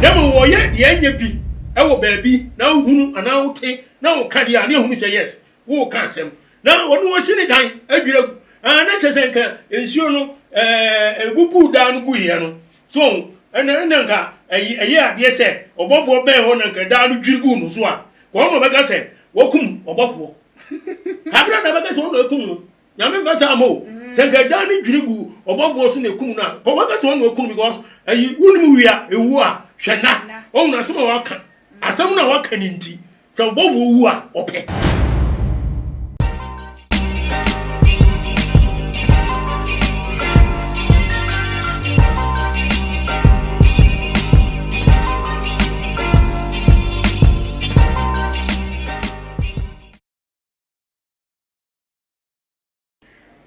Na mmom wɔyɛ deɛ ɛnyɛ bi wɔ baabi na wohunu anaa wote na woka deɛ a, ne ahunu sɛ yes, woreka asɛm. Na ɔno ɔsi ne dan adwiri agu. Ah, na kyerɛ sɛ nka nsuo no ɛɛ ebubuu dan no guiɛ no. So ɛna ɛna nka ɛyɛ ɛyɛ adeɛ sɛ ɔbɔfoɔ bɛn hɔ na nka dan no dwiri guu no so a, ka ɔno ɔbɛka sɛ wakum ɔbɔfoɔ. Kabra na bɛka sɛ ɔno akum no. Nyame mfa saa mma o. Sɛ nka dan no dwiri gu ɔbɔfoɔ so na ekum no a, ka ɔbɛka sɛ ɔno akum no because ɛyi wonim wia ewu a hwɛ nna. Ɔhunu asɛm a waka. Asɛm no a waka no nti, sɛ ɔbɔfoɔ wu a ɔpɛ.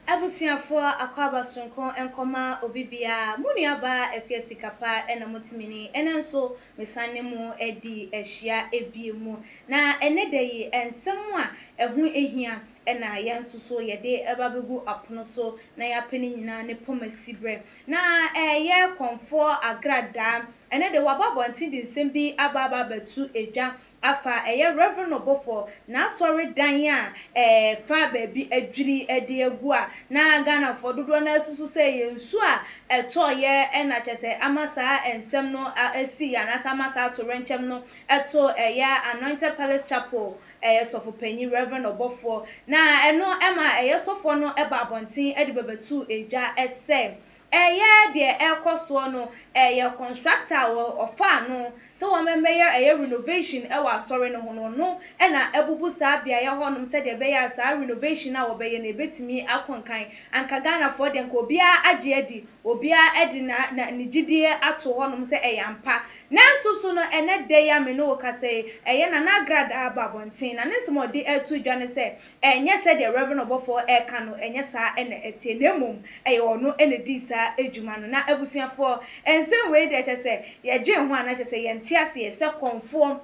Abusuafoɔ akwaaba soronko nkɔma obi biara, mo nua baa Akua Sikapa na mo tumi ni, ɛnɛ nso me san ne mo adi ahyia bio mu. Na ɛnɛ da yi nsɛm a ɛho hia na yɛn nso so yɛde ba bɛgu apono so na yɛapɛ ne nyinaa ne poma siberɛ. Na ɛyɛ Kɔmfoɔ Agradaa, ɛnɛ de waba abɔnten de nsɛm bi aba aba abɛto dwa Afa ɛyɛ Rev. Ɔbɔfoɔ n'asɔredan a ɛfa baabi adwiri de agu a na Ghanafoɔ dodoɔ no ara susu sɛ ɛyɛ nsuo a ɛtɔeɛ na kyerɛ sɛ ama saa nsɛm no asiiɛ anaasɛ ama saa atowerɛnkyɛm no too ɛyɛ Anointed Palace Chapel ɛyɛ sɔfopanyin Rev. Ɔbɔfoɔ na ɛno ma ɛyɛ sɔfoɔ no ba abɔnten de bɛbɛtoo dwa sɛ ɛyɛ deɛ ɛrekɔ soɔ no ɛyɛ constructor a ɔfaa no Sɛ wɔbɛyɛ ɛyɛ renovation wɔ asɔre no ho no, ɔno na abubu saa beaeɛ hɔ nom sɛdeɛ ɛbɛyɛ a saa renovation a wɔbɛyɛ no ɛbɛtumi akɔ nkan. Anka Ghanafoɔ deɛ anka obiara agye adi, obiara de na na ne gyidie ato hɔ nom sɛ ɛyɛ ampa. Nanso so no ɛnɛ da yi a me ne wo kasa yi, ɛyɛ Nana Agradaa aba abɔnten na ne nsɛm a ɔde reto dwa ne sɛ ɛnyɛ sɛdeɛ Rev. Ɔbɔfoɔ reka no, ɛnyɛ saa na ɛteɛ na mmom ɛyɛ ɔno na ɛdii saa dwuma no. Na abusuafoɔ, nsɛm wei deɛ kyerɛ sɛ yɛdwen ho a na kyerɛ sɛ yɛnte aseɛ sɛ kɔmfoɔ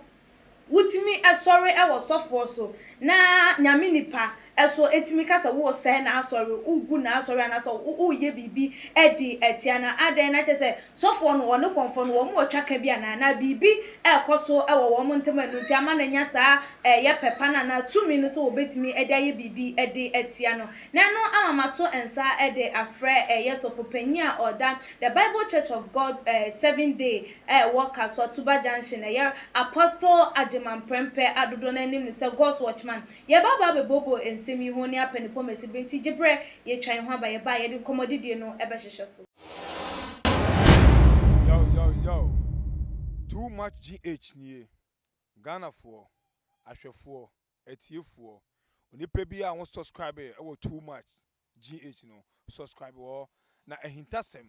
wotumi sɔre wɔ sɔfoɔ so na Nyame nipa so tumi ka sɛ woresɛe n'asɔre, woregu n'asɔre anaasɛ woreyɛ biribi de atia no. Adɛn na kyerɛ sɛ sɔfoɔ no ɔne kɔmfoɔ no wɔn wɔ twaka bi anaa? Anaa biribi rekɔ so wɔ wɔn ntam a ɛno nti ama no anya saa ɛyɛ pɛ pa no anaa tumi no sɛ wɔbɛtumi de ayɛ biribi de atia no. Na ɛno ama mato nsa de afrɛ ɛyɛ sɔfopanyin a ɔda The Bible Church of God Seventh Day a ɛwɔ Kasoa Tuba Junction, ɛyɛ Apostle Agyeman Prempeh a dodoɔ no ara nim no sɛ God's Watchman. Yɛreba aba abɛbooboo nsɛm yi ho ne apɛnepɔ masi bere nti gye berɛ yɛtwa yɛn ho aba yɛba a yɛde nkɔmmɔdidie no bɛhyehyɛ so. Yo yo yo Too much GH nie Ghanafoɔ, ahwɛfoɔ, atiefoɔ, onipa biara a wo subscribe wɔ Too Much GH no, subscribe wɔ hɔ. Na ahintasɛm,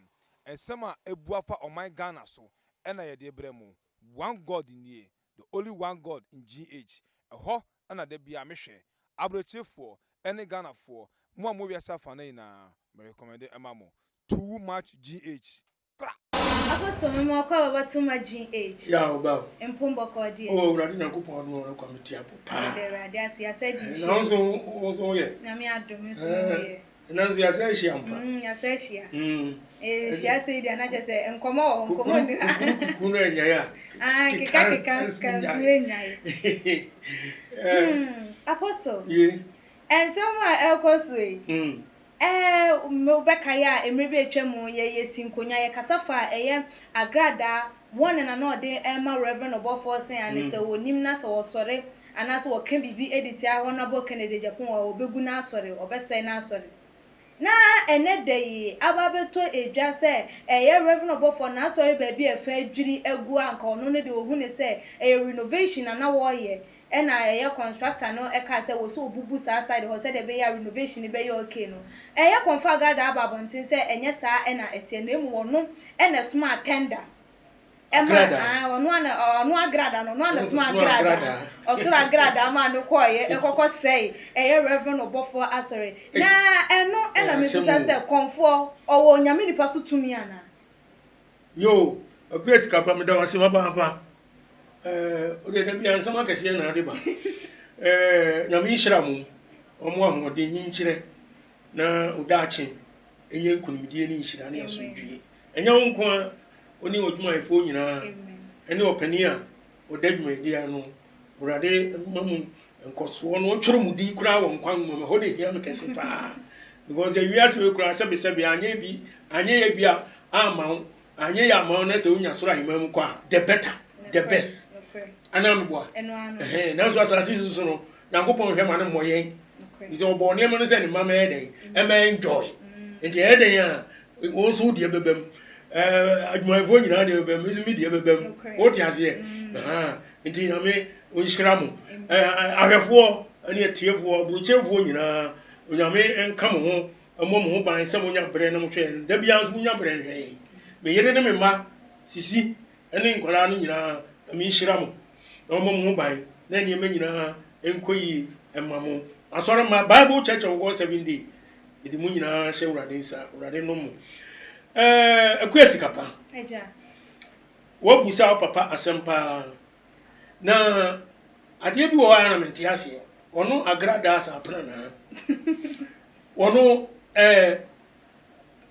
nsɛm a abu afa ɔman Ghana so na yɛde rebrɛ mo. One God nie, the only one God in GH. Ɛhɔ na da biara mehwɛ. Abrokyerefoɔ ne Ghanafoɔ, mo a mowɔ wiase afanan nyinaa, me recommend ma mo. Too Much GH. Kra! Apostle me ma ɔkɔ aba bɛto ma GH. Ya ɔba o. Mpom bɔkɔɔ deɛ. Oh Awurade Nyankopɔn adom a ɔrekɔ me ti apo paa. Yɛda Awurade ase yasa adi nhyia. Na wo nso wo nso wo yɛ. Nyame adom me nso me ho yɛ. Ɛnɛ nso yasa ahyia mpa. Mm yasa ahyia. Mm. Eh hyia sei deɛ na kyerɛ sɛ nkɔmɔ wɔ hɔ nkɔmɔ nni ha. Kukuru kuku no anyae a. Ah keka keka nso anyae. Hmm Apostle. Ye. Nsɛm a ɛrekɔ so yi. Mm. Ɛɛ, wobɛkae a, mmerɛ bi a atwa mu, yɛ yɛsi nkonnwa, yɛkasa faa ɛyɛ agradaa warning a na ɔde rema Rev. Ɔbɔfoɔ sɛ ane sɛ ɔnim na sɛ ɔsɔre anaasɛ ɔka biribi de tia Honourable Kennedy Agyapong a ɔbɛgu n'asɔre, ɔbɛsɛe n'asɔre. Na ɛnnɛ da yi, aba abɛtɔ dwa sɛ ɛyɛ Rev. Ɔbɔfoɔ n'asɔre baabi a ɛfa adwiri agu a anka ɔno no deɛ ɔhu no sɛ ɛyɛ renovation na na wɔreyɛ Ɛna ɛyɛ constructor no kaa sɛ wɔsɛ ɔbubu saa side hɔ sɛdeɛ ɛbɛyɛ a renovation no bɛyɛ okay no, ɛyɛ Komfo Agrada aba abɔnten sɛ ɛnyɛ saa na ɛteɛ na mmom ɔno na ɛsomaa tender ɛma Agrada? ae ɔno ara na ɔno Agrada no ɔno ara na Ɔno nso ɛsomaa somaa Agrada Agrada. ɔsoro Agrada maa no kɔeɛ ɛkɔkɔ sɛe ɛyɛ Reverend ɔbɔfoɔ asɔre Ei, na ɛno ɛyɛ na asɛm mebisa o. sɛ Komfoɔ ɔwɔ Onyame nipa so tumi anaa? Yoo, Akua Sikapa meda wo ase papaapa. Eh, wodeɛ da bia nsɛm akɛseɛ na ade ba. Eh, Nyame nhyira mo, ɔmo ahoɔden nyinkyerɛ na odaakye ɛnyɛ nkunimdie ne nhyira ne asomdwie. Ɛnyɛ wo nko a, wo ne w'adwumayɛfoɔ nyinaa. ne ɔpanin a ɔda dwumadie ano. Awurade mma mo nkɔsoɔ na ɔntwerɛ mo din koraa wɔ nkwa nwoma mu. Ɛhɔ na ɛhia me kɛse paa. Because ewiase wei koraa sɛbesɛbe anyɛ bi anyɛ yɛ bi a amma wo anyɛ yɛ amma wo na sɛ wonya soro ahemman mu kɔ a the better the best. Anaa meboa? Ɛhɛn nanso asase yi so no Nyankopɔn nhwɛ ma no mmɔ yɛn. Sɛ ɔbɔɔ nneɛma no sɛ ne mma mɛyɛ dɛn ɛmɛ enjoy. Nti ɛyɛ dɛn a wo nso wo deɛ bɛba mu. Ɛɛ adwumayɛfoɔ nyinaa deɛ bɛba mu, me nso me deɛ bɛba mu. Wote aseɛ? Nti Nyame nhyira mo. Ɛɛ ahwɛfoɔ ne atiefoɔ, aburokyerefoɔ nyinaa, Onyame nka mo ho, mmɔ mo ho ban sɛ monya berɛ na mohwɛ yɛn. Da biara nso monya berɛ nhwɛ yɛn. Me yere ne me mma, Sisi ne nkwadaa no nyinaa, Nyame nhyira mo na ɔmmɔ mo ho ban na nneɛma nyinaa nkɔ yie mma mo. Asɔremma, Bible Church of God Seventh Day, Mede mo nyinaa hyɛ Awurade nsa. Awurade nnom mo. Ɛɛ, Akua Sikapa. Agya. Woabusa wo papa asɛm paa. Na adeɛ bi wɔ hɔ a na mente aseɛ. Ɔno agradaa saa pranaa. Ɔno ɛɛ,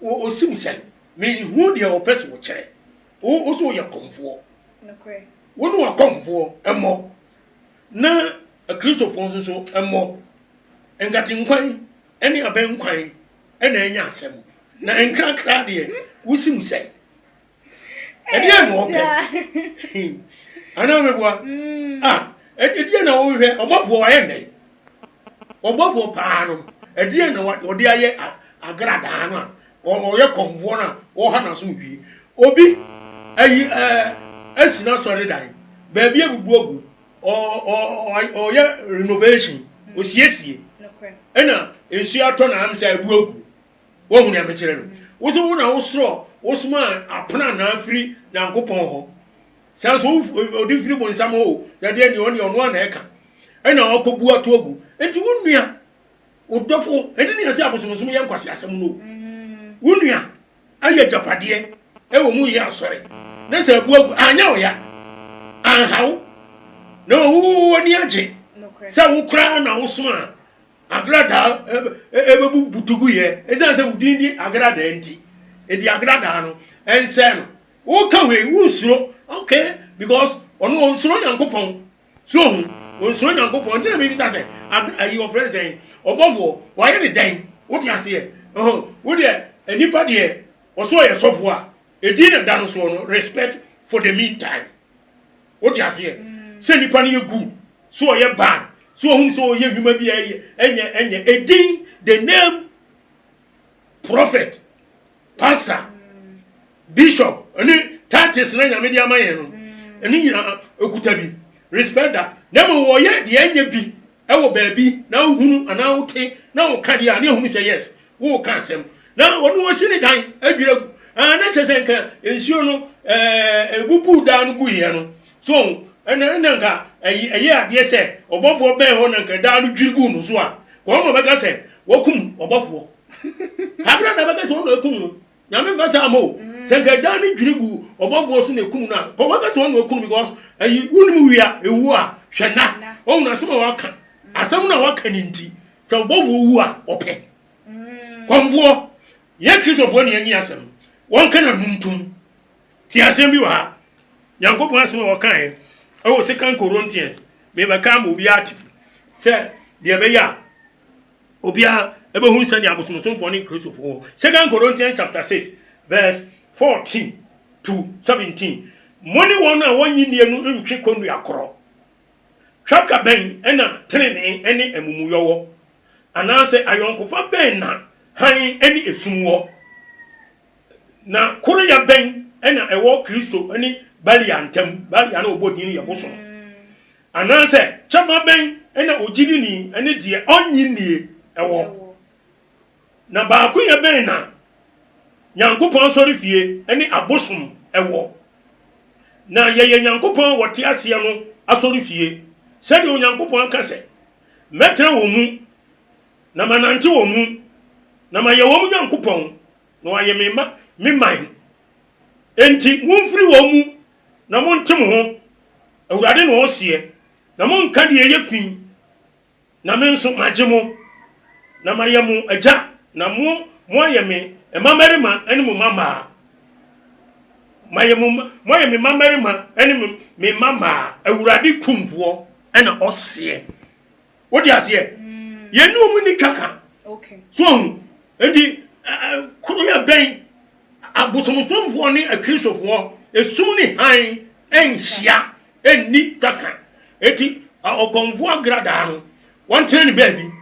ɔsi mu sɛn? Menhu deɛ ɔpɛ sɛ ɔkyerɛ. Wo wo so woyɛ kɔmfoɔ. Nokorɛ. Wo ne w'akɔmfoɔ mmɔ. Na Akristofoɔ nso so mmɔ. Nkatenkwan ne abɛnkwan na anya asɛm, na nkrakra deɛ wosi mu sɛn? Ɛdeɛn na wɔpɛ? Anaa meboa? Mm. Ah, ɛdeɛn na wɔhwehwɛ? Ɔbɔfoɔ wayɛ nnɛn? Ɔbɔfoɔ paa no, ɛdeɛn na ɔde ayɛ agradaa no a ɔyɛ kɔmfoɔ no a ɔha n'asomdwie? Obi ayi ɛɛ asi n'asɔredan, baabi abubu agu, ɔyɛ renovation, osiesie, ɛna nsuo atɔ na am sɛ abu agu. Woahu nea mekyerɛ no? Wo so wo na wosorɔ wosoma apena anaa firi Nyankopɔn hɔ. Sɛ nso ɔde firi bonsam hɔ o, yadeɛ deɛ ɔne ɔno a na ɛka. Ɛna ɔkɔbu ato agu. Nti wo nua, wo dɔfo, ɛnti ne yɛsɛ abosomsom yɛ nkwaseasɛm no. Wo nua ayɛ agyapadeɛ ɛwɔ mu yɛ asɔre na sɛ abu agu anyɛ wo ya anha wo na wo w'ani agye sɛ wo koraa na wosoma agradaa ɛbɛbu butu gu yɛ ɛsiane sɛ wo din di agradaa nti ɛdi agradaa no ɛnsɛ no woka wei wonsuro okay because ɔno ɔnsuro Nyankopɔn So ohu? Onsuro Nyankopɔn. Nti na mebisa sɛ, ad, ayi wɔfrɛ no sɛn? Ɔbɔfoɔ, wayɛ ne dɛn? Wote aseɛ? Ɔhɔ, wo deɛ, nnipa deɛ, ɔsɛ ɔyɛ sɔfoɔ a, edin na ɛda no soɔ no, respect for the mean time. Wote aseɛ? Sɛ nipa no yɛ good, sɛ ɔyɛ bad, sɛ ɔhunu sɛ ɔyɛ nnwuma bi a ɛyɛ, ɛnyɛ, ɛnyɛ, edin, the name, prophet, pastor, bishop ne titles na nyame de ama yɛn no ɛno nyinaa ɛkuta bi respect that na mmom wɔyɛ deɛ ɛnyɛ bi ɛwɔ baabi na wohunu anaa wote na woka deɛ a ne ahunu sɛ yes woka asɛm na ɔno ɔsi ne dan adwira gu ah, na kyerɛ sɛ nka nsuo no ɛbubuu daa no guiɛ no so ɛna ɛna nka ɛyɛ adeɛ sɛ ɔbɔfoɔ bɛn hɔ na nka daa no dwiri guu no so a kɔn na ɔbɛka sɛ wɔkum ɔbɔfoɔ abira na bɛka sɛ ɔna akum no nyame mfa saa ma o sɛ nka dan no dwiri gu ɔbɔfoɔ so na ekum no a kɔ bɛka sɛ ɔna akum because ɛyi wonim wia ewu a hwɛ na ɔhun asɛm a waka asɛm no a waka ne nti sɛ ɔbɔfoɔ wu a ɔpɛ kɔnfoɔ yɛ kristofoɔ ne yɛnyi asɛm wɔn ka na nuntum ti asɛm bi wɔ ha nyankopɔn asɛm a wɔkaeɛ ɛwɔ second Corinthians mebɛka ama obiara te sɛ deɛ ɛbɛyɛ a Obiara bɛhunu sɛnea abosomsomfoɔ ne Kristofoɔ wɔ. Second Corinthians chapter 6 verse 14 to 17. Mo ne wɔn a wɔnnye nnie no ntwe kɔnnua korɔ. Twaka bɛn na tenenee ne amumuyɔ wɔ? Anaasɛ ayɔnkofa bɛn na hann ne esum wɔ? Na koroyɛ bɛn na ɛwɔ Kristo ne Belial ntam? Belial na wɔbɔ din no yɛ bosom. Anaasɛ kyɛfa bɛn na ogyidini ne deɛ ɔnnye nnie wɔ? Na baakoyɛ bɛn na Nyankopɔn asɔrefie ne abosom wɔ? Na yɛyɛ Nyankopɔn a ɔte aseɛ no asɔrefie, sɛdeɛ Onyankopɔn aka sɛ, Mɛtena wɔn mu, na manante wɔn mu, na mayɛ wɔn Nyankopɔn, na wɔayɛ me mma, me man. Enti momfiri wɔn mu na monte mo ho, Awurade na ɔseɛ, na monnka deɛ ɛyɛ fi, na me nso magye mo, na mayɛ mo agya, na mo, moayɛ me mmammarima ne mo mmammaa. Mayɛ mo, moayɛ me mmammarima ne me, me mmammaa, Awurade Tumfoɔ na ɔseɛ. Wote aseɛ? Yɛne wɔn nni twaka. So ahu? Enti, koro yɛ bɛn abosomsomfoɔ ne akristofoɔ, esum ne hann nhyia, nni twaka. Enti, ɔkɔmfoɔ agradaa no, wɔntena ne baabi.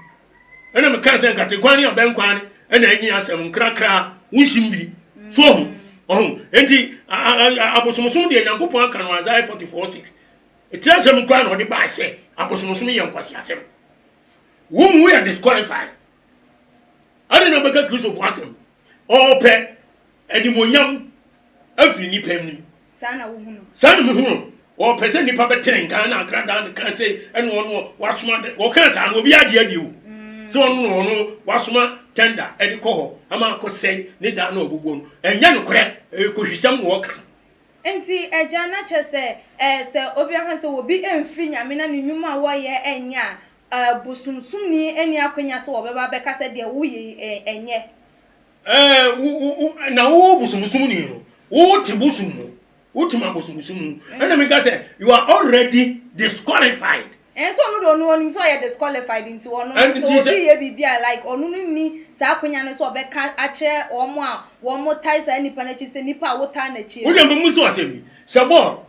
Ɛna meka sɛ nkate kwan ne abɛn kwan ɛna enyi asɛm nkrakra wonsim bi. So ɔho ɔho enti abosomsom deɛ Nyankopɔn aka no Isaiah 44:6. Ɛtiri asɛm koraa na ɔde baa sɛ abosomsom yɛ nkwaseasɛm. Wo mu woyɛ disqualified. Adɛn na wobɛka Kristofo asɛm? Ɔɔpɛ animuonyam afiri nnipa anim. Saa na wohu no. Saa na mehu no. Ɔpɛ sɛ nnipa bɛtene nka na agradaa no ka sei ɛna ɔno wasoma de ɔka saa no obi agye adi o. Sɛ ɔno na ɔno wasoma tɛnda ɛde kɔ hɔ ama akɔsɛe ne dan na ɔbubuo no. Ɛnyɛ nokorɛ, ɛyɛ kohwisɛm na ɔka. Nti agya na kyerɛ sɛ ɛɛ sɛ obi aka sɛ obi ɛnfiri Nyame na ne nwuma a wɔyɛ ɛnyɛ a ɛɛ bosomsomni ɛnni akwanya sɛ wɔbɛba abɛka sɛ deɛ woyɛ yi ɛnyɛ. Ɛɛ, wo, wo, wo, na wo bosomsomni no, wo te bosom mu, wo te ma bosomsom mu. Ɛna meka sɛ, you are already disqualified. Ɛn sɛ ɔno de ɔno ɔnim sɛ ɔyɛ disqualified nti ɔno no sɛ obi yɛ biribi a like ɔno no nni saa akonya no sɛ ɔbɛka akyerɛ wɔn a wɔn tae saa nipa no akyi sɛ nipa a wotaa n'akyi no. Wo deɛ mɛmu sɛ asɛm bi, sɛ bɔɔl,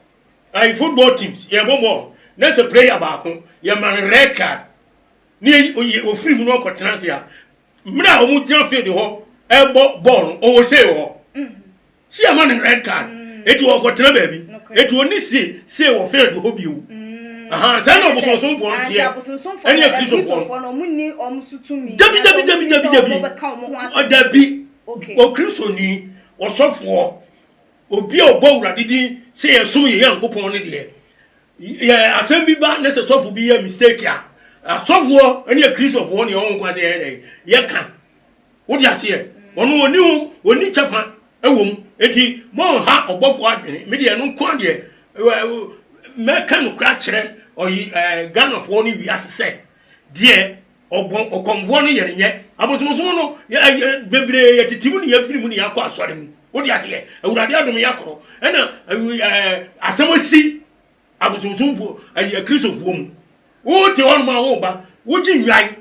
ayi football teams, yɛbɔ bɔɔl, na sɛ player baako, yɛma no red card, ne yɛ, ofiri mu na ɔkɔtena ase a, Mmerɛ a wɔn gyina field hɔ ɛbɔ bɔɔl no, ɔwɔ sei wɔ hɔ. Si ama no red card. Eti ɔkɔ tena baabi. Eti ɔni se sei wɔ field hɔ bio. Ahan, saa na abosonsomfoɔ no teɛ. Ɛne akristofoɔ no. Dabi dabi dabi dabi dabi. Dabi. Okristoni, ɔsɔfoɔ, obi a ɔbɔ Awurade din sɛ yɛsom yɛn Nyankopɔn no deɛ, Yɛ asɛm bi ba na sɛ sɔfo bi yɛ mistake a, asɔfoɔ ne akristofoɔ ne ɛwɔ ho kwan sɛ yɛyɛ dɛn? Yɛka. Wote aseɛ? Ɔno ɔni ho, ɔni kyɛfa wɔ mu. Enti monha ɔbɔfoɔ adwene. Me deɛ ɛno nko ara deɛ, mɛka nokorɛ akyerɛ ɔyi ɛɛ Ghanafoɔ ne wiase sɛ, deɛ ɔbɔn ɔkɔmfoɔ no yɛ no nyɛ. Abosomsom no, yɛ yɛ bebree yɛtete mu ne yɛafiri mu ne yɛakɔ asɔre mu. Wote aseɛ? Awurade adom yɛakorɔ. Ɛna ɛɛ asɛm asi abosomsomfoɔ ayi akristofoɔ mu. Wote hɔnom a woba, wogye nnwan,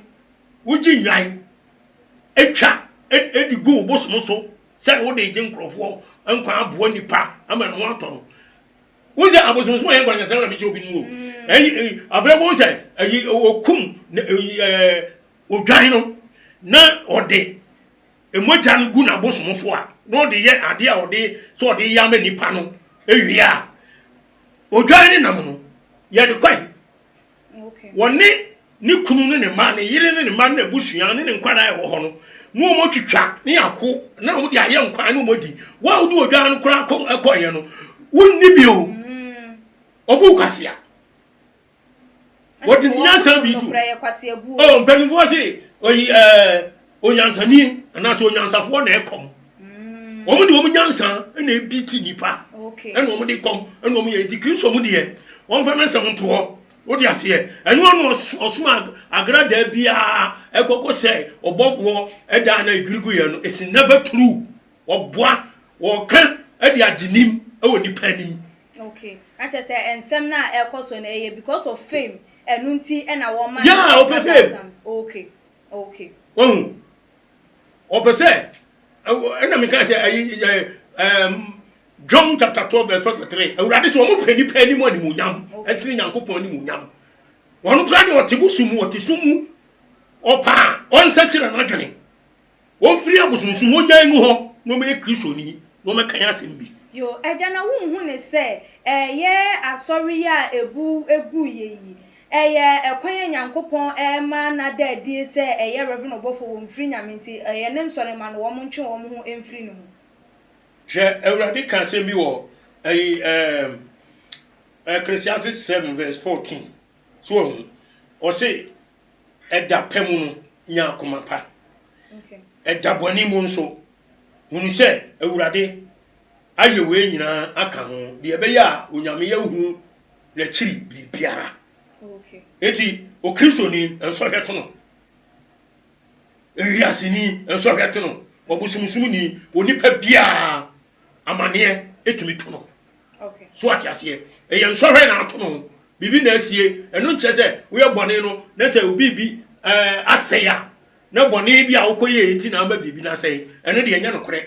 wogye nnwan atwa de gu wo bosom so sɛ wode regye nkurɔfoɔ nkwa aboa nnipa ama ne ho atɔ no. Wohu sɛ abosomsom yɛ nkwaseasɛm na mekyɛ obi no o. Ɛyi afei wohu sɛ ɛyi okum odwan no na ɔde mogya no gu n'abosom so a, na ɔde yɛ adeɛ a ɔde sɛ ɔde yɛ ama nipa no wie a, odwan ne nam no, yɛde kɔe. Wɔne ne kunu ne ne mma, ne yere ne ne mma ne n'abusua ne ne nkwadaa a ɛwɔ hɔ no, na wɔatwitwa ne ako na wɔde ayɛ nkwan na wɔadi. Wo a wode odwan no koraa kɔ kɔeɛ no, wonni bi o. Ɔbu kwasea. Wɔde nyansa bi tu. Oh, mpanimfoɔ se oyi ɛɛ onyansani anaasɛ onyansafoɔ na ɛkɔm. Mm. Wɔn de wɔn nyansa na ebi ti nipa. Ɛna wɔn de kɔm ɛna wɔn yɛ nti Kristo mu deɛ wɔn fa n'asɛm nto hɔ. Wode aseɛ ɛno ano ɔsoma agradaa biara ɛkɔkɔ sɛ ɔbɔfoɔ ɛda na edwiri gu yɛn no it's never true. Wɔboa wɔka ɛde agye nim ɛwɔ nipa anim. Okay na kyerɛ sɛ nsɛm no a ɛkɔ so no ɛyɛ because of fame ɛno nti ɛna wɔma no Yeah ɔpɛ ɛka saa fame. asɛm okay okay. Wahu ɔpɛ sɛ ɛna meka sɛ ɛyi ɛ ɛm John chapter 12 verse 43 Awurade sɛ wɔn pɛ nipa anim animuonyam ɛsene Nyankopɔn animuonyam wɔn koraa deɛ ɔte bosom mu ɔte sum mu ɔpaa ɔnsɛkyerɛ n'adwene. Wɔmfiri abosonsom, wɔnnyae ngu hɔ na wɔmmɛyɛ Kristoni na wɔmmɛka yɛn asɛm bi. Yo, Agya, na wonhu no sɛ ɛyɛ asɔre yi a ebu guiɛ yi, ɛyɛ ɛkwan a Nyankopɔn rema no ada adie sɛ ɛyɛ Rev. Ɔbɔfoɔ, wɔmfiri Nyame nti, ɛyɛ ne nsɔremma no, wɔn ntwe wɔn ho mfiri ne ho. Hwɛ, Awurade ka asɛm bi wɔ ɛyi ɛɛm Ecclesiastes 7 verse 14. So wahu? Ɔse, Ɛda pa mu no, nya akoma pa. Ɛda bɔne mu nso, hunu sɛ Awurade ayɛ wei nyinaa aka ho, deɛ ɛbɛyɛ a Onyame ahunu n'akyiri biribiara. Enti, Okristoni, nsɔhwɛ to no. Ewiaseni, nsɔhwɛ to no. Ɔbosomsomni, onipa biara, amaneɛ tumi to no. So ate aseɛ? Ɛyɛ nsɔhwɛ na ato no. Biribi na asie. Ɛno nkyerɛ sɛ woyɛ bɔne no na sɛ obi bi asɛe a, na bɔne bi a wokɔyɛɛ nti na ama biribi no asɛe. Ɛno deɛ ɛnyɛ nokorɛ.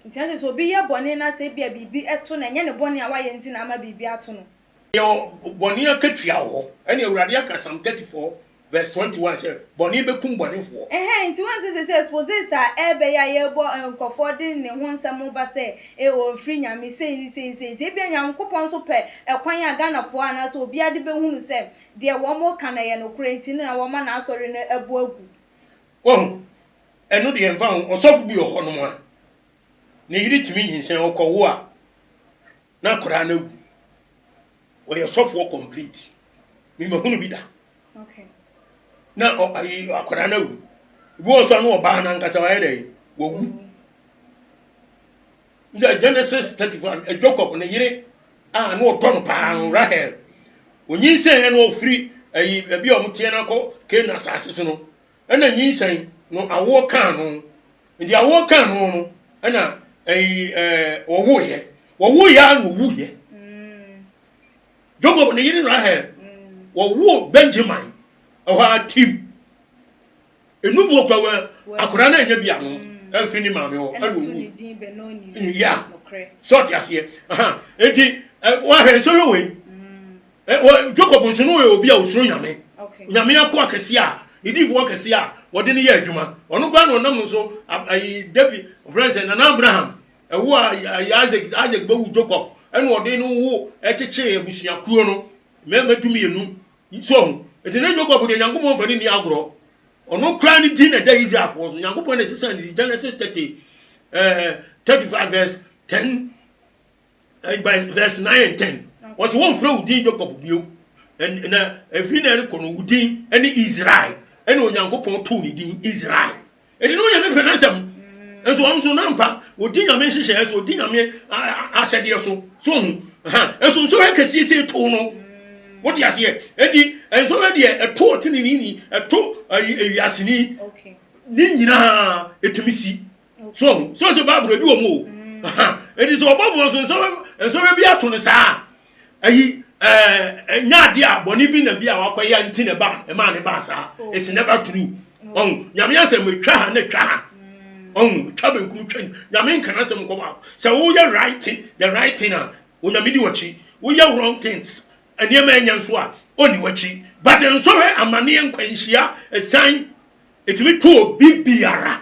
Nti na kyerɛ sɛ obi yɛ bɔne na sɛ ebia biribi to no a, ɛnyɛ ne bɔne a wayɛ nti na ama biribi ato no. Yɛwɔ bɔne akatua wɔ hɔ. Ɛne Awurade aka Psalm 34 verse 21 sɛ, Bɔne bɛkum bɔnefoɔ. Ɛhɛn, nti woahu sɛ seesei exposés a ɛreba yi a yɛrebɔ nkurɔfoɔ de ne ho nsɛm reba sɛ eh ɔmfiri Nyame sei ne sei ne sei nti ebia Nyankopɔn nso pɛ ɛkwan a Ghanafoɔ anaasɛ obiara de bɛhunu sɛ deɛ wɔn reka no ɛyɛ nokorɛ nti no na wɔma n'asɔre no abu agu. Wahu? Ɛno deɛ ɛmfa ho, ɔsɔfo bi wɔ hɔnom a, ne yere tumi nyinsɛn, ɔkɔwo a, na akwadaa no awu. Ɔyɛ sɔfoɔ complete. Me mahunu bi da. Na ayi akwadaa no awu. Ebi wɔ so a na ɔbaa no ankasa wayɛ dɛ wawu. Sɛ Genesis 31 eh, Jacob ne yere a na ɔdɔ no paa no Rahel. Onyinsɛn na ɔfiri ayi baabi a wɔteɛ no akɔ Canaan asase so no. Ɛna nyinsɛn no awoɔ kaa no. Nti awoɔ kaa no no ɛna ɛyi ɛɛ wɔwoeɛ. Wɔwoeɛ ara na ɔwuiɛ. Jacob ne yere Rahel wɔwoo Benjamin ɛhɔ ara tim. Enufoɔ kura wɔ akwadaa no anya bi ano ɛmfiri ne maame hɔ ɛna ɔwu. Ya sɛ ɔte aseɛ. Nti wɔahwɛ nsɔhwɛ wei. Jacob nso no yɛ obi a osuro Nyame. Nyame akoa kɛseɛ a, ne diifoɔ kɛseɛ a wɔde no yɛ adwuma. Ɔno koraa na ɔnam no so ayi David, ɔfrɛ no sɛ Nana Abraham, ɛwo a ayi Isaac, Isaac bɛwu Jacob, ɛna ɔde no wo ɛkyekyee abusuakuo no, mmarima dumienu. So ho. Nti ne Jacob deɛ Nyankopɔn mfa no nni agorɔ. Ɔno koraa ne din na ɛda Israelfoɔ so. Nyankopɔn na ɛsesa ne din. Genesis 30, eh, 35 verse 10. Verse 9 and 10. Wɔsɛ wɔmfrɛ wo din Jacob bio. Na ɛfiri na ɛrekɔ no wo din ne Israel. Ɛna Onyankopɔn too ne din Israel. Ɛdi no Onyame pɛ n'asɛm. Nso ɔno nso nampa ɔdi Nyame nhyehyɛeɛ so, ɔdi Nyame ahyɛdeɛ so. So ho. Nso nsɔhwɛ kɛseɛ sɛ too no. Wote aseɛ? Enti nsɔhwɛ deɛ ɛto ɔteneneeni, ɛto ewiaseni. Ne nyinaa ɛtumi si. So ɔho? So sɛ Bible ebi wɔ mu o. Enti sɛ ɔbɔfoɔ nso nsɔhwɛ nsɔhwɛ bi ato no saa a, ayi ɛɛ ɛnyɛ adeɛ a bɔne bi na bi a wakɔyɛ nti na ɛba ɛmaa ne baa saa. Oh. It's never true. Ɔho Nyame asɛm etwa ha na etwa ha. Ɔho etwa benkum twa Nyame nka n'asɛm nkɔ baako. Sɛ woyɛ right thing, the right thing a, Onyame di w'akyi. Woyɛ wrong things, nneɛma ɛnyɛ nso a, ɔnni w'akyi. But nsɔhwɛ, amaneɛ, nkwanhyia, ɛsan, etumi to obi biara.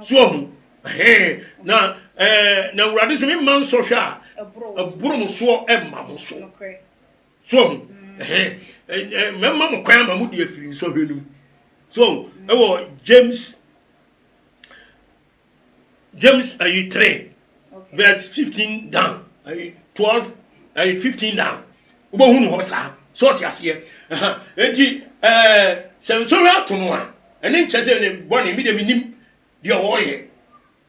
So wahu? Ɛhɛn. Na, ɛɛ, na Awurade sɛ memma nsɔhwɛ a ɛboro mo soɔ mma mo so. So wahu? Ɛhɛn. Ɛ, mɛma mo kwan ama mo de afiri nsɔhwɛ no mu. So wahu? Ɛwɔ James, James ayi 3, verse 15 down, ayi 12, ayi 15 down. Wobɛhu no hɔ saa. So ɔte aseɛ? Ɛhɛn. Enti, ɛɛ, sɛ nsɔhwɛ ato no a, Ɛno nkyerɛ sɛ ne bɔne, me deɛ mennim deɛ ɔreyɛ.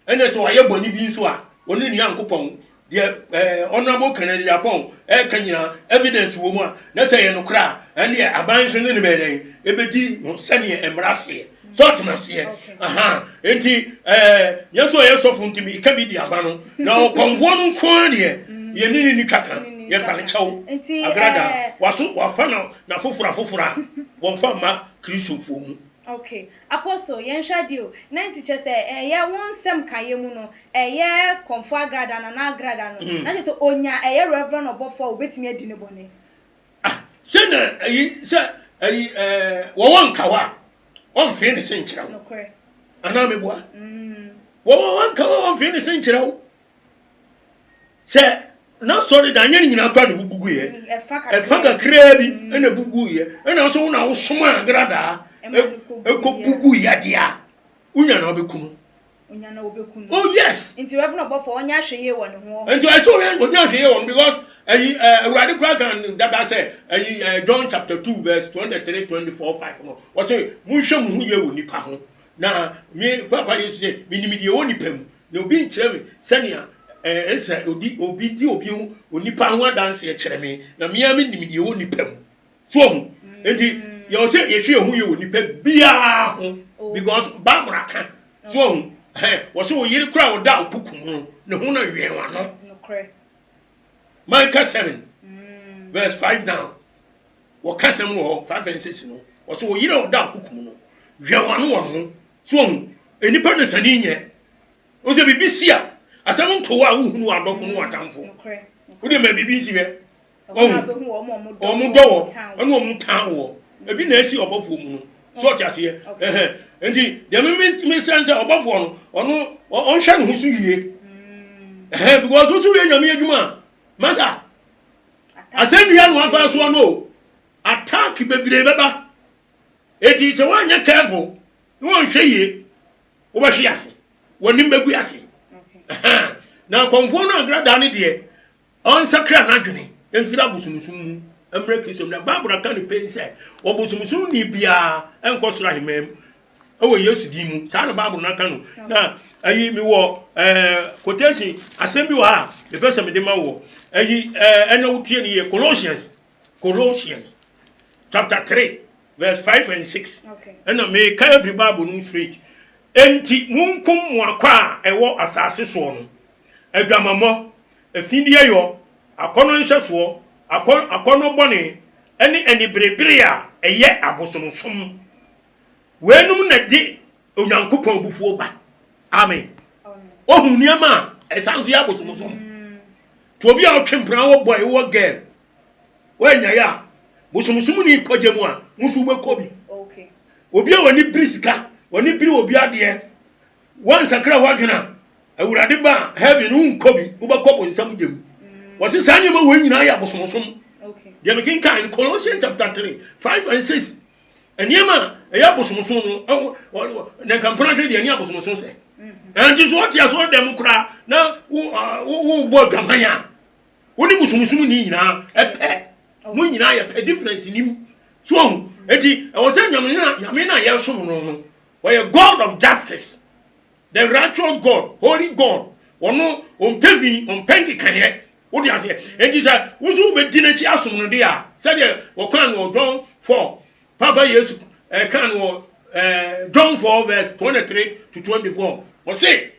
Ɛna sɛ wayɛ bɔne bi nso a, ɔne ne Nyankopɔn, deɛ ɛɛ Honourable Kennedy Agyapong ɛreka nyinaa, evidence wɔ mu a, na sɛ ɛyɛ nokorɛ a, ɛnneɛ aban nso ne no bɛyɛ dɛn? Ɛbɛdi no sɛdeɛ mmara seɛ. Sɛ ɔtena aseɛ. Aha, enti ɛɛ yɛn nso ɔyɛ sɔfo nti meka bi de ama no. Na ɔkɔmfoɔ no nko ara deɛ, yɛne no nni twaka, yɛpa no kyɛw. Agrada, waso, wafa na, n'afoforo afoforo a, wɔmfa mma Kristofoɔ mu. Ok Apostle yɛnhwɛ adeɛ o, na nti kyerɛ sɛ ɛyɛ wo nsɛm kaeɛ mu no ɛyɛ Kɔmfoɔ Agrada Nana Agrada no na kyerɛ sɛ ɔnya ɛyɛ Reverend ɔbɔfoɔ a ɔbɛtumi adi ne bɔne. Ah sɛ na ɛyi sɛ ɛyi ɛɛ wɔwɔ nkawa a ɔnfee ne se nkyerɛ wo. Nokorɛ. Anaa meboa? Wɔwɔ nkawa a ɔnfee ne se nkyerɛ wo. Sɛ n'asɔredan nyɛ ne nyinaa koraa na ebubu guiɛ, ɛfa kakraa bi na ebu guiɛ, ɛna nso wo na wosomaa agradaa ɛkɔbu guiɛ deɛ a, wonya na wobɛku no. Onya na wobɛku no. Oh yes. Nti Reverend ɔbɔfoɔ ɔnyɛ ahwɛyie wɔ ne ho. Nti ɛsɛ ɔyɛ ɔnyɛ ahwɛyie wɔ no because ɛyi ɛɛ Awurade koraa kan dada sɛ ɛyi ɛɛ John chapter 2 verse 23 24 5 no ɔsɛ monhwɛ mo ho yie wɔ nipa ho na me papa Yesu sɛ menim deɛ ɛwɔ nipa mu Na obi nkyerɛ me sɛnea ɛsɛ odi obi di obi ho onipa ho adanseɛ kyerɛ me, na me ara menim deɛ ɛwɔ nipa mu. So ɔho? Nti yɛwɔ sɛ yɛhwɛ yɛn ho yie wɔ nipa biara ho because Bible aka. So ɔho? Ɛhɛn, wɔsɛ wo yere koraa a ɔda wo kuku mu no, ne ho na wɛn w'ano. Micah 7 verse 5 down. Wɔka sɛm wɔ hɔ, 5 and 6 no. Wɔsɛ wo yere a ɔda wo kokom no, wɛn w'ano wɔ ne ho. So wahu? Nnipa dasani nyɛ. Wo sɛ biribi si a, asɛm nto wo a wohunu w'adɔfo ne w'atamfo. Wo deɛ ma biribi nsi hwɛ. Wahu? Wɔn dɔ wɔ, ɛne wɔn tan wɔ. Ebi na esi ɔbɔfoɔ mu no. So ɔte aseɛ? Ɛhɛn. Nti deɛ me me me sɛn sɛ ɔbɔfoɔ no, ɔno ɔnhwɛ ne ho so yie. Ɛhɛn, because wo so yɛ Nyame adwuma a, masa, asɛnnua na wafa soɔ no o. Attack bebree bɛba. Eti sɛ woanyɛ careful na wɔnhwɛ yie, wobɛhwe ase. W'anim bɛgu ase. Ɛhɛn. Na akɔmfoɔ no agradaa no deɛ, Ɔnsakra n'adwene mfiri abosomsom mu mmra Kristo mu. Na Bible aka no pen sɛ, ɔbosomsomni biara nkɔ soro ahemman mu wɔ Yesu din mu. Saa na Bible no aka no. Na ayi mewɔ ɛɛ quotation asɛm bi wɔ ha a mepɛ sɛ mede ma wɔ. Ayi ɛɛ ɛna wotie no yie. Colossians Colossians chapter 3 verse 5 and 6. Ɛna meka afiri Bible no mu straight. Enti monkum mo akwa a ɛwɔ asase soɔ no. Adwamammɔ, afideɛyɔ, akɔnnɔ nhyɛsoɔ, akɔ akɔnnɔ bɔne, ne aniberebere a ɛyɛ abosonsom. Weinom na ɛde Onyankopɔn abufuo ba. Amen. Wohu nneɛma a ɛsan nso yɛ abosonsom. To obi a ɔtwe mpena wɔ boy wɔ girl woanyae a bosomsom ni kɔgye mu a wo nso wobɛkɔ bi. Obi a w'ani biri sika, w'ani biri obi adeɛ, Woansakra w'adwene a, Awurade ba a, heaven no wonkɔ bi, wobɛkɔ bonsam gya mu. Wɔse saa nneɛma wei nyinaa yɛ abosomsom. Deɛ mekenkan no, Colossians chapter 3, 5 and 6. Nneɛma a ɛyɛ abosomsom no, na nka mpena dwene deɛ ɛne abosomsom sɛ. Ɛnti so wote asɔre dɛm koraa na wobɔ adwaman a, wo ne bosomsom ni nyinaa ɛpɛ. Mo nyinaa yɛ pɛ, difference nim. So ɔhu, enti ɛwɔ sɛ Nyame no a yɛsom no no, Ɔyɛ God of justice, the righteous God, holy God. Ɔno ɔmpɛ fi, ɔmpɛ nkekaeɛ. Wote aseɛ? Enti sɛ wo nso wobɛdi n'akyi asom no deɛ a, sɛdeɛ wɔkaa no wɔ John 4, Papa Yesu ɛkaa no wɔ John 4 verse 23 to 24, ɔse,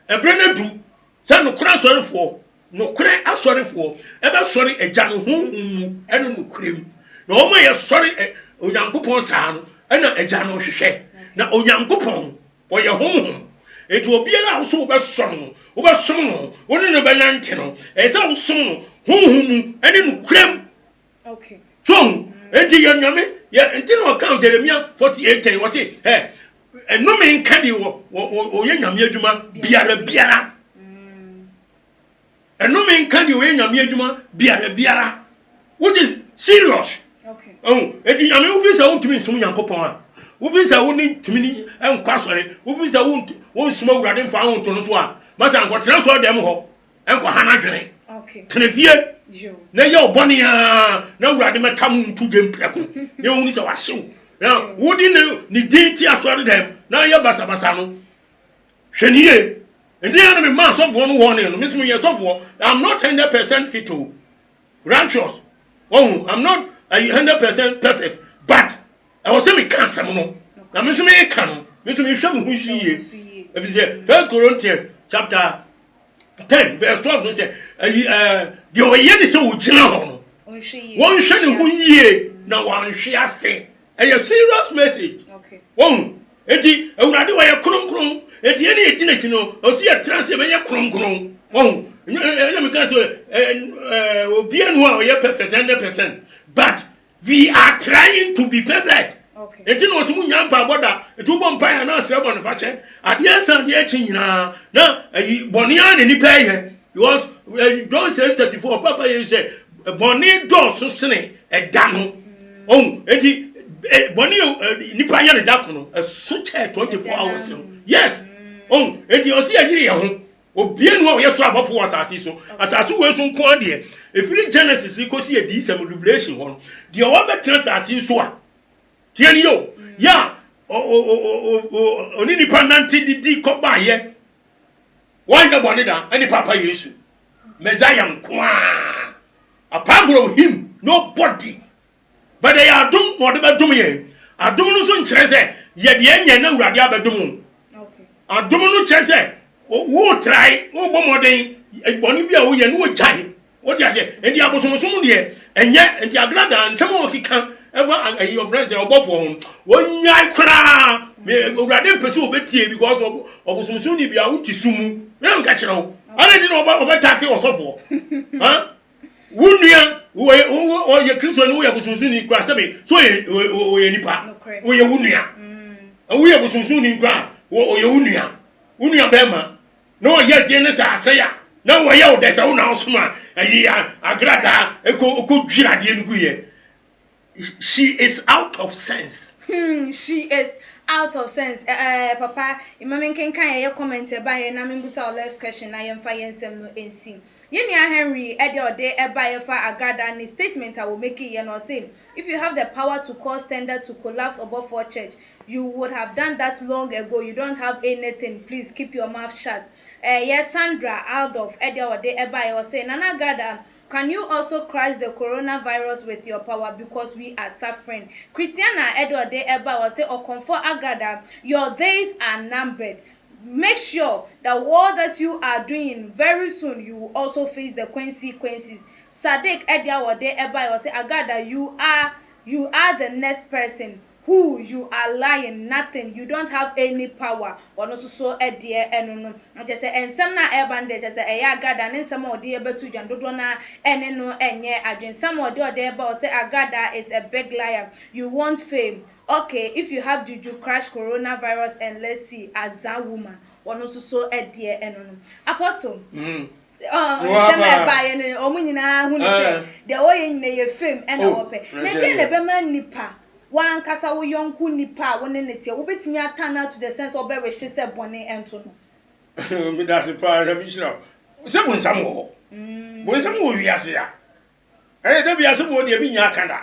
Ɛberɛ no adu sɛ nokorɛ asɔrefoɔ, nokorɛ asɔrefoɔ, bɛsɔre Agya no honhom mu ne nokorɛ mu. Na wɔn a yɛsɔre Onyankopɔn saa no na Agya no hwehwɛ. Na Onyankopɔn, ɔyɛ honhom. Enti obiara a wo so wobɛsɔ no, wobɛsom no, wo ne no bɛnante no, ɛyɛ sɛ wosom no honhom mu ne nokorɛ mu. So ɔhu? Enti yɛ Nyame, yɛ, nti na ɔka Jeremia 48:10, ɔse, ɛ, ɛnome nka deɛ wɔ, wɔ, wɔ, ɔyɛ Nyame adwuma biara biara. Ɛnome nka deɛ ɔyɛ Nyame adwuma biara biara. Which is serious. Ɔhu? Enti Nyame, wofi sɛ wontumi nsom Nyankopɔn a, wofi sɛ wo ne ntumi ne nkɔ asɔre, wofi sɛ wonsom Awurade mfa wo nto no so a, masa nkɔtena asɔre dɛm hɔ. Nkɔha n'adwene. Tena fie na yɛ wo bɔne ara na Awurade mɛka mo nto dwam prɛko na ɛhunu sɛ wahyew. Na wode ne ne din te asɔre dɛm na yɛ basabasa no. Hwɛ ne yie. Nti yɛ na mema asɔfoɔ no wɔne no. Me nso meyɛ sɔfoɔ. I'm not 100% fit o. Righteous. Wahu, I'm not 100% perfect but ɛwɔ sɛ meka asɛm no. Na me nso meka no. Me nso mehwɛ me ho so yie. Ɛfiri sɛ First Corinthians chapter 10 verse 12 no sɛ ayi ɛɛ deɛ ɔyɛ ne sɛ ɔgyina hɔ no wɔnhwɛ ne ho yie na wɔanhwe ase. Ɛyɛ serious message. Wɔn eti Awurade wɔyɛ kronkron, eti yɛn yɛ di n'akyi no ɔsi yɛ tena ase yɛbɛyɛ kronkron. Wɔn ɛna mi ka sɛ ɛɛ ɛɛ obiara nu a ɔyɛ perfect 100%, but we are trying to be perfect. Eti na ɔsi mu nya mpaebɔ da, eti wobɔ mpae a na asrɛ bɔne fakyɛ. Adeɛ nsa adeɛ akyi nyinaa na ayi bɔne ara na nipa yɛ, because John 6:34 papa yɛ sɛ bɔne dɔɔso sene ɛda no. Ɔhu eti bɔne yɛ nipa yɛ no da ko no ɛso kyɛ 24 hours no. Yes. Ɔhu eti ɔsi yɛ yere yɛ ho. Obia nu a ɔyɛ soro abɔfo wɔ asase yi so. Asase wei so nko ara deɛ, ɛfiri Genesis kɔsi Adiyisɛm, Revelation, hɔ no, deɛ ɔbɛtena asase yi so a, tie nie o, yɛ a ɔne nipa nante didi kɔbaeɛ, wanyɛ bɔne da, ɛne Papa Yesu, Messiah nko ara. Apart from him, nobody. But ɛyɛ adom na ɔde bɛdom yɛn. Adom no nso nkyerɛ sɛ yɛ deɛ ɛnyɛ na Awurade abɛdom wo. Adom no kyerɛ sɛ wotrae, wobɔ mmɔden. Bɔne bi a woyɛ no wogyae. Wote aseɛ? Enti abosomsom deɛ ɛnyɛ. Enti agradaa nsɛm a ɔkeka ɛfa ayi ɔfrɛ sɛ ɔbɔfoɔ ho no, wɔnyae koraa. Me Awurade mpɛ sɛ ɔbɛtie because ɔbosomsom ni bia wote sum mu. Me na meka kyerɛ wo. Adɛn nti na ɔbɛtake ɔsɔfoɔ? Ha? Wo nua ɔyɛ Kristoni, woyɛ bosomsomni koraa sɛbe so ɔyɛ nipa. Ɔyɛ wo nua. Woyɛ bosomsomni koraa ɔyɛ wo nua. Wo nua bɛrima. Na ɔyɛ den ne sɛ asɛe a na wɔyɛ wo dɛ sɛ wo na wosoma ayi agradaa ɛkɔ ɛkɔ dwira adeɛ no guiɛ. She is out of sense. Hmm she is out of sense eh papa mma me nkenkan ɛyɛ comment ɛbaeɛ na membusa wo last question na yɛmfa yɛn nsɛm no nsi. Yɛn nua Henry ɛdeɛ ɔde ɛbaeɛ fa agradaa ne statement a wɔ make yɛ no ɔse if you have the power to cause tender to collapse Ɔbɔfoɔ church You would have done that long ago, you don't have anything, please keep your mouth shut. Ɛyɛ Sandra Aldorf ɛdeɛ ɔde ɛbaeɛ, ɔse, Nana Agrada, can you also crush the corona virus with your power because we are suffering. Christiana ɛdeɛ ɔde ɛbaeɛ, ɔse, Ɔkɔmfoɔ Agrada, your days are numbered. Make sure that all that you are doing, very soon you will also face the consequences. Sadiq ɛdeɛ ɔde ɛbaeɛ, ɔse, Agrada, you are, you are the next person. Who you are lying nothing you don't have any power ɔno nso so deɛ ɛno no na kyerɛ sɛ nsɛm no a ɛreba no deɛ kyerɛ sɛ ɛyɛ Agrada ne nsɛm a ɔde ɛbɛto dwa no dodoɔ no ara ɛne no ɛnyɛ adwene nsɛm a ɔde ɔde ɛba ɔsɛ Agrada is a big liar you want fame ok if you have juju crash corona virus and let's see Azan woman ɔno nso so deɛ ɛno no Apostle Nsɛm a ɛbaeɛ no, wɔn nyinaa hunu sɛ deɛ wɔyɛ nyinaa yɛ fame ɛna wɔpɛ. Na deɛn na ɛbɛma nnipa, w'ankasa wo yɔnko nipa a wo ne no teɛ, wobɛtumi atan no to the extent sɛ wobɛwehye sɛ bɔne nto no? Medase paa, Nyame nhyira wo. Sɛ bonsam wɔ hɔ. Bonsam wɔ wiase a. Ɛyɛ da bi asɛm wɔ deɛ mennya aka da.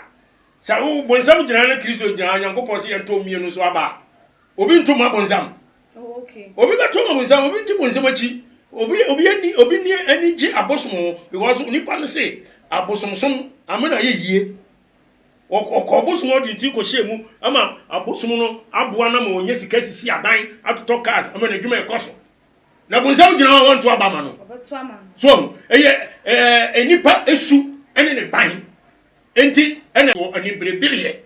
Sɛ wo bonsam gyina na Kristo gyina ha, Nyankopɔn sɛ yɛntɔ mmienu so aba a, obi nto ma bonsam. Oh, okay. Obi bɛto ma bonsam, obi di bonsam akyi. Obi obi ani obi ni ani gye abosom ho because nipa no se abosomsom amena yɛ yie. Ɔkɔ abosom ɔde ne ti kɔhyɛ mu ama abosom no aboa no ma ɔnya sika sisi adan atotɔ cars ama n'adwuma ɛkɔ so. Na bonsam gyina hɔ a wɔnto aba ma no. So ahu? Ɛyɛ ɛɛ nipa su ne ne ban nti ɛna aniberebereɛ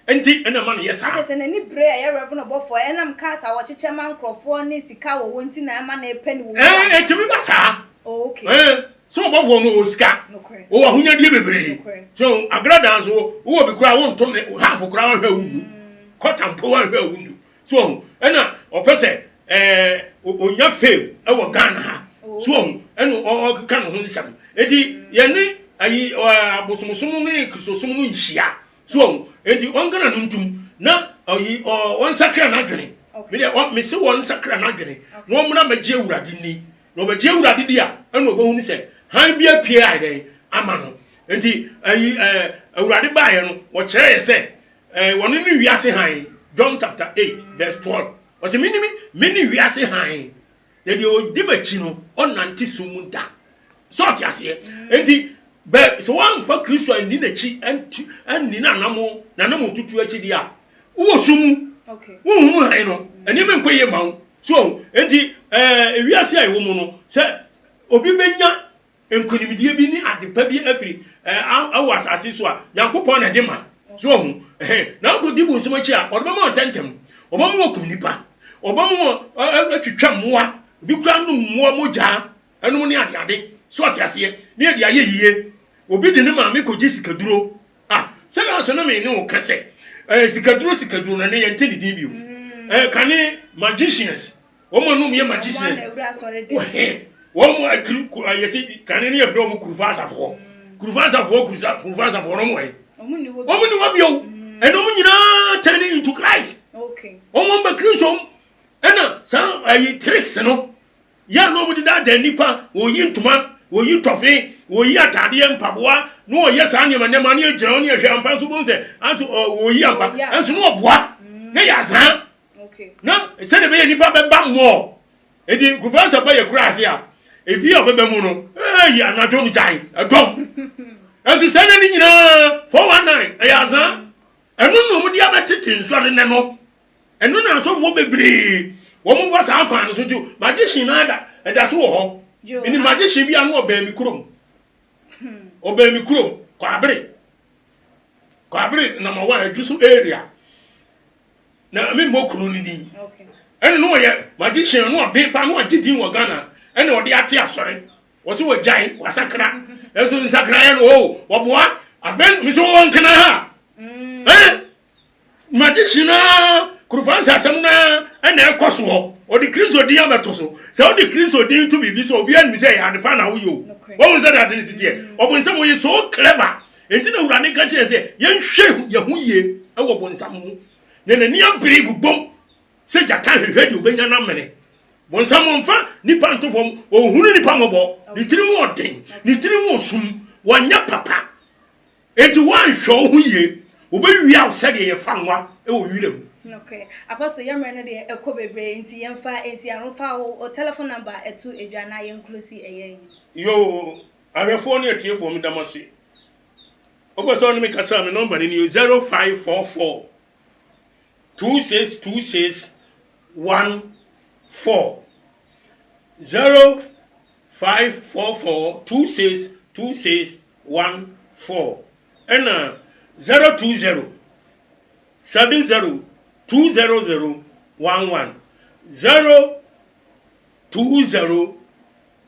nti ɛna ɛma no yɛ saa. Kyerɛ sɛ n'ani bere a ɛyɛ Rev. Ɔbɔfoɔ ɛnam cars a wɔkyekyɛ ma nkorɔfoɔ ne sika a wɔwɔ nti na ɛma no repɛ ne wɔ wu Ɛɛ anaa? ɛtumi ba saa. Oh okay. Ɛɛ sɛ ɔbɔfoɔ no ɔwɔ sika, Nokorɛ. ɔwɔ ahonyadeɛ bebree. Nokorɛ. So agradaa nso wowɔ bi koraa wonto ne half koraa wanhwɛ a wonnu. Kɔta mpo wanhwɛ a wonnu. So wahu? Ɛna ɔpɛ sɛ ɛɛ onya fame ɛwɔ Ghana ha. So wahu? Ɛna ɔkeka ne ho nsɛm. Eti yɛne ayi abosomsom ne Kristosom no nhyia. So wahu? Enti ɔnka n'ano ntum na ɔyi ɔnsakra n'adwene. Me deɛ mese wɔnsakra n'adwene na ɔmmra mmɛgye Awurade nni. Na ɔbɛgye Awurade di a, ɛna ɔbɛhunu sɛ hann bi apue ayɛ dɛn ama no. Enti ayi ɛɛ Awurade baeɛ no, ɔkyerɛɛ yɛ sɛ Ɛɛ, wɔno ne wiase hann. John chapter 8 verse 12. Ɔse, Mene me, mene wiase hann, na deɛ ɔdi m'akyi no, ɔnnante sum mu da. Sɛ ɔte aseɛ? Enti, bɛ, sɛ woamfa Kristo anni n'akyi, antu, anni n'anamo, n'anamo tutu akyi deɛ a, wowɔ sum mu. Wonhunu hann no. Nneɛma nkɔ yie mma wo. So, enti, ɛɛ, wiase a yɛwɔ mu no, sɛ obi bɛnya nkonimdie bi ne adepa bi afiri wɔ asase so a, Nyankopɔn na ɛde ma. So wahu? Ɛhɛn. Na wokɔdi bonsam akyi a, ɔde bɛma wo ntɛmntɛm. Ɔbɛma wɔakum nnipa. Ɔbɛma wɔatwitwa mmoa. Obi koraa nom mmoa mogyaa nom ne adeade. So ɔte aseɛ? Ne yɛde ayɛ yie. Obi de ne maame kɔgye sikaduro. Ah, sɛdeɛ ɔsɛ na me ne wo ka sɛ, eh, sikaduro sikaduro no, ɛnɛ yɛnte ne din bio. Eh, kane magicians. Wɔn a nom yɛ magicians. Wɔhɛn. Wɔn mu akiri yɛsi kane ne yɛfrɛ wɔn kurufa asafoɔ. Kurufa asafoɔ kurusa kurufa asafoɔ no wɔn yɛ. Wɔn ni hɔ bio. Ɛna wɔn nyinaa turning into Christ. Wɔn wɔn bɛ Kristo mu. Ɛna saa ayi tricks no. Yɛ na wɔn de daadaa nipa. Wɔyi ntoma, wɔyi tɔfe, wɔyi ataadeɛ, mpaboa. Na wɔyɛ saa nneɛma nneɛma ne yɛgyina hɔ ne yɛhwɛ ampa nso bohu sɛ anso wɔyi ampa. Ɛnso na wɔboa. Na yɛ azaa. Na sɛdeɛ ɛbɛyɛ nnipa bɛba mmɔɔ. Enti nkurɔfoɔ sɛ ba yɛ kura ase a, efie a ɔbɛba mu no, eyi anadwo no gyae, ɛdɔm. Ɛnso saa nna no nyinaa, 419, ɛyɛ azaa. Ɛno na wɔde abɛtete nsɔre nnɛ no. Ɛno na asɔfoɔ bebree, wɔn fa saa kwan no so nti, magician no ara da, ɛda so wɔ hɔ. Menim magician bi a na ɔbɛn me kurom. Ɔbɛn me kurom, Kwabere. Kwabere number one, Adwuso area. Na me mmɔ kuro no din. Ɛna na ɔyɛ magician na ɔben paa na ɔgye din wɔ Ghana. Ɛna ɔde ate asɔre. Wɔsi wɔgyae, wasakra. Nanso nsakraeɛ no, oh, wɔboa. Afei, me sɛ wɔwɔ nkena ha. Eh? Magician no ara, Kurufansi asɛm no ara na ɛkɔ soɔ. Ɔde Kristo din abɛto so. Sɛ wode Kristo din to biribi so a, obiara nim sɛ ɛyɛ ade pa na woyɛ o. Wahu sɛdeɛ ade no si teɛ? Ɔbonsam ɔyɛ so clever. Enti na Awurade ka kyerɛ sɛ yɛnhwɛ yɛn ho yie wɔ bonsam ho. Na n'ani abere bobom sɛ gyata hwehwɛ deɛ ɔbɛnya no amene. Bonsam ɔmfa nipa nto fam, ɔnhunu nipa mmɔbɔ. Ne tirim ɔden, ne tirim ɔsum, wɔnyɛ papa. Enti woanhwɛ wo ho yie, wɔbɛwia wo sɛdeɛ yɛfa nwa wɔ wira mu. Nokorɛ. Apostle yɛ mmerɛ no deɛ ɛkɔ bebree nti yɛnfa nsi ano fa wo telephone number to dwa na yɛn close ɛyɛ yi. Yoo ahwɛfoɔ ne atiefoɔ meda mo ase. Wopɛ sɛ ɔne me kasa a me nɔmba no nie 0544 2626 14 0544 2626 1 4 ɛna 020 70 200 11 020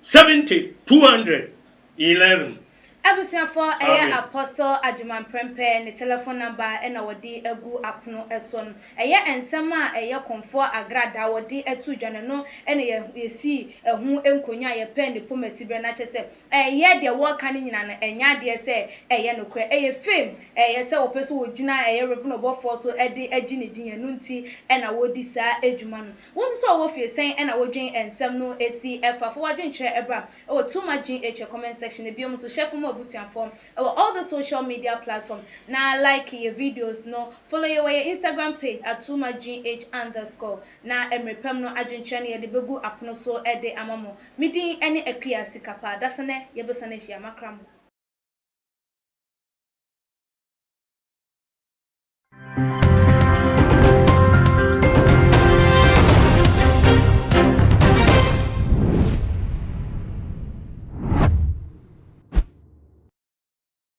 70 211. Abusuafoɔ ɛyɛ Apostle Agyeman Prempeh ne telephone number na wɔde agu apono so no. Ɛyɛ nsɛm a ɛyɛ Komfoɔ Agradaa wɔde ato dwa no ɛno na yɛsii ɛho nkonnwa a yɛpɛɛ ne poma siberɛ no akyɛ sɛ Ɛyɛ deɛ wɔka no nyina no ɛnyɛ adeɛ sɛ ɛyɛ nokorɛ ɛyɛ fame ɛyɛ sɛ wɔpɛ sɛ wɔgyina ɛyɛ Rev ɔbɔfoɔ so de agye ne din ɛno nti na wɔdi saa dwuma no. Wo nso sɛ ɔwɔ fie sɛn na wodwen nsɛm no si fa? Fa w'adwenkyerɛ bra wɔ Too Much GH comment section no biom nso hyɛ fa ma w'abusuafoɔ wɔ all the social media platform na like yɛ videos no follow yɛ wɔ yɛ Instagram page at Too Much GH underscore na mmerɛ pam no adwenkyerɛ no yɛde bɛgu apono so de ama mo. Me din ne Akua Sikapa. Dasenɛ yɛbɛsan ahyia. Makra mo.